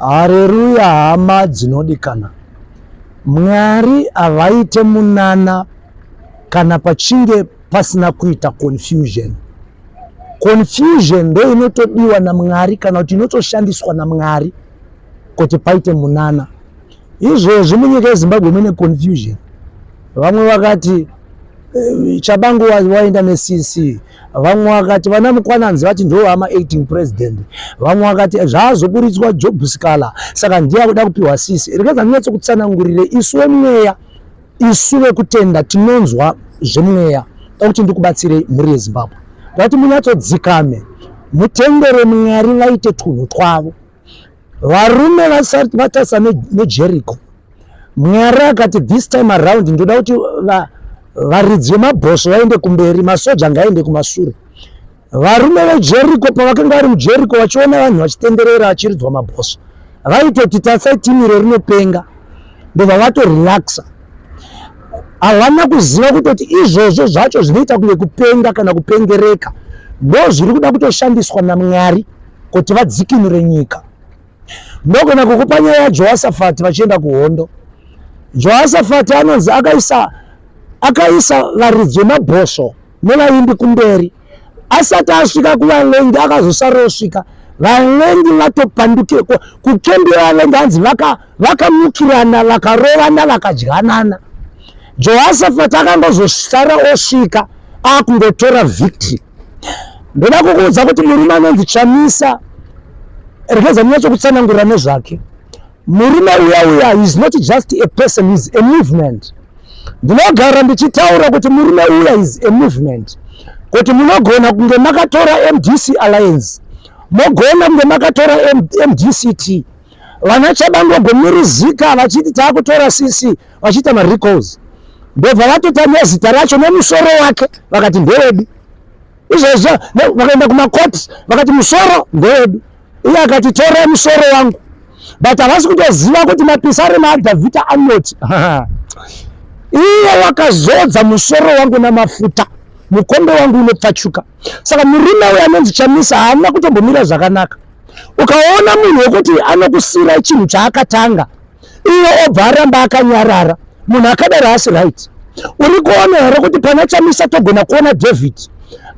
Hareruya hama dzinodikana. Mwari havaite munana kana pachinge pasina kuita confusion. Confusion ndo inotodiwa naMwari kana kuti inotoshandiswa naMwari kuti paite munana. Izvozvi munyika yeZimbabwe mune confusion. Vamwe vakati eh, Chabangu waenda neCC, vamwe vakati vana Mukwananzi vati ndo vama acting president, vamwe vakati zvazoburitswa Job Sikhala saka ndiye akuda kupiwa CC. Rekedza ndinyatsokutsanangurire isu wemweya, isu vekutenda tinonzwa zvemweya, kuti ndikubatsire mhuri yeZimbabwe, ndakuti munyatsodzikame mutendere Mwari vaite twunhu twavo. Varume vasati vatasa neJericho, Mwari akati this time around ndoda kuti varidzi vemabhosvo vaende kumberi, masoja ngaende kumasure. Varume veJericho pavakanga vari muJericho vachiona vanhu vachitenderera vachiridzwa mabhosvo, vaitoti tatsai timiro rinopenga, ndobva vatorelaxa. Havana kuziva kutoti izvozvo zvacho zvinoita kunge kupenga kana kupengereka ndozviri kuda kutoshandiswa naMwari kuti vadzikinure nyika. Ndogona kukupa nyaya yaJohasafati vachienda kuhondo. Johasafati anonzi akaisa akaisa varidzi vemabhosvo nevaimbi kumberi. Asati asvika kuvavengi akazosara osvika vavengi vatopanduke kukembi yevavengi hanzi vakamukirana vakarovana vakadyanana. Johasafati akangozosara osvika akungotora victory. Ndoda kukuudza kuti murume anonzi Chamisa, regedza ndinyatsokutsanangurira nezvake. Murume uya uya is not just a person, is a movement. Ndinogara ndichitaura kuti murume uya is a movement, kuti munogona kunge makatora MDC Alliance, mogona kunge makatora MDCT, vana Chabangu vagomirizika vachiti taakutora CC, vachiita marecalls, ndobva vatotanya zita racho nemusoro wake vakati ndewedu. Izvozvo vakaenda kumakoti vakati musoro ndewedu, iye akati torai musoro wangu, but havasi kutoziva kuti mapisarema aDhavhidha anoti iye wakazodza musoro wangu namafuta, mukombe wangu unopfachuka. Saka murume uyo anonzi Chamisa haana kutombomira zvakanaka. Ukaona munhu wekuti anokusira chinhu chaakatanga iye obva aramba akanyarara, munhu akadaro haasi right. Uri kuona here kuti pana Chamisa togona kuona David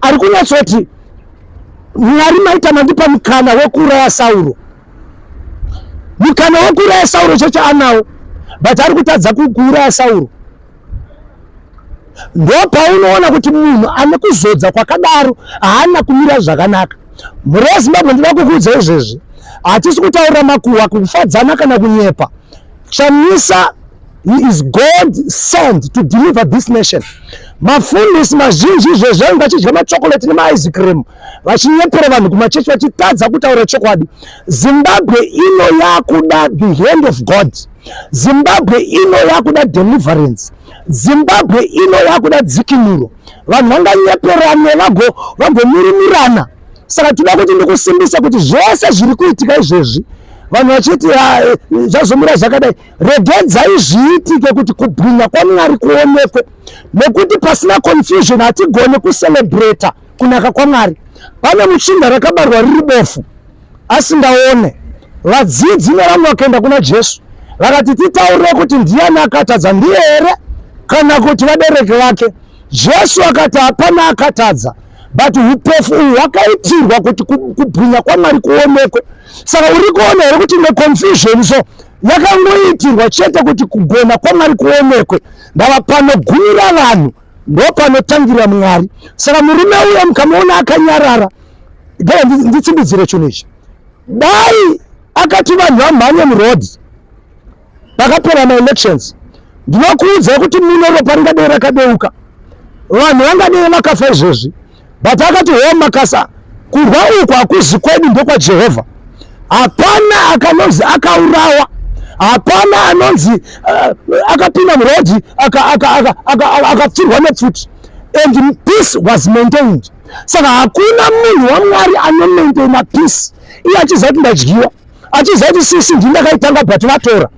ari kunyatsoti Mwari maita mandipa mukana wekuuraya Sauro, mukana wekuuraya Sauro cheche anawo, but ari kutadza kuuraya Sauro. Ndopaunoona kuti munhu ane kuzodza kwakadaro haana kumira zvakanaka. Mhuri yeZimbabwe, ndinoda kukuudza izvezvi, hatisi kutaura makuhwa, kufadzana kana kunyepa. Chamisa, he is God sent to deliver this nation. Mafundisi mazhinji izvezvi vanenge vachidya machocolate nemaice cream, vachinyepera vanhu kumachechi, vachitadza kutaura chokwadi. Zimbabwe ino yakuda the hand of God. Zimbabwe ino yakuda deliverance. Zimbabwe ino yakuda dzikinuro. Vanhu vanganyeperane vagomirumirana. Saka tinoda kuti ndikusimbisa kuti zvese zviri kuitika izvezvi, vanhu vachiti ah, zvazomira zvakadai, regedzai zviitike kuti kubwinya kwaMwari kuonekwe, nekuti pasina confusion hatigone kucelebrata kunaka kwaMwari. Pane muchinda rakabarwa riri bofu asingaone. Vadzidzi nevamwe vakaenda kuna Jesu vakati, titaurire kuti ndiani akatadza, ndiye here kana kuti vabereki vake? Jesu akati hapana akatadza, but upofu uhu hwakaitirwa kuti kubwinya kwaMwari kuonekwe. Saka uri kuona here kuti neconfusion so yakangoitirwa chete kuti kugona kwaMwari kuonekwe. Ndava panogumira vanhu ndopanotangira Mwari. Saka murume uya mukamuona akanyarara, gara nditsimbidzire chinhu ichi. Dai akati vanhu vamhanye muroad pakapera maelections, ndinokuudzai kuti muno ropa ringadai rakadeuka, vanhu vangadai vakafa izvezvi, but akati ho makasa, kurwa uku hakuzi kwedu, ndokwaJehovha. Hapana akanonzi akaurawa, hapana anonzi akapinda murodhi akapfurwa nepfuti, and peace was maintained. Saka hakuna munhu waMwari anomaintaina peace iye achiziva kuti ndadyiwa, achiziva kuti sisi ndini ndakaitanga but vatora,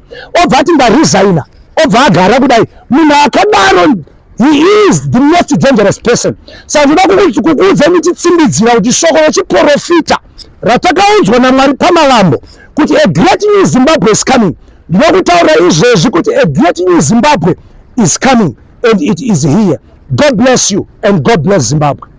obva ati ndaresigna, obva agara kudai. Munhu akadaro, he is the most dangerous person. Saka ndoda kukuudza ndichitsimbidzira kuti shoko rechiprofita Ratakaudzwa naMwari pamavambo kuti a great new Zimbabwe is coming. Ndinokutaura izvezvi kuti a great new Zimbabwe is coming and it is here. God bless you and God bless Zimbabwe.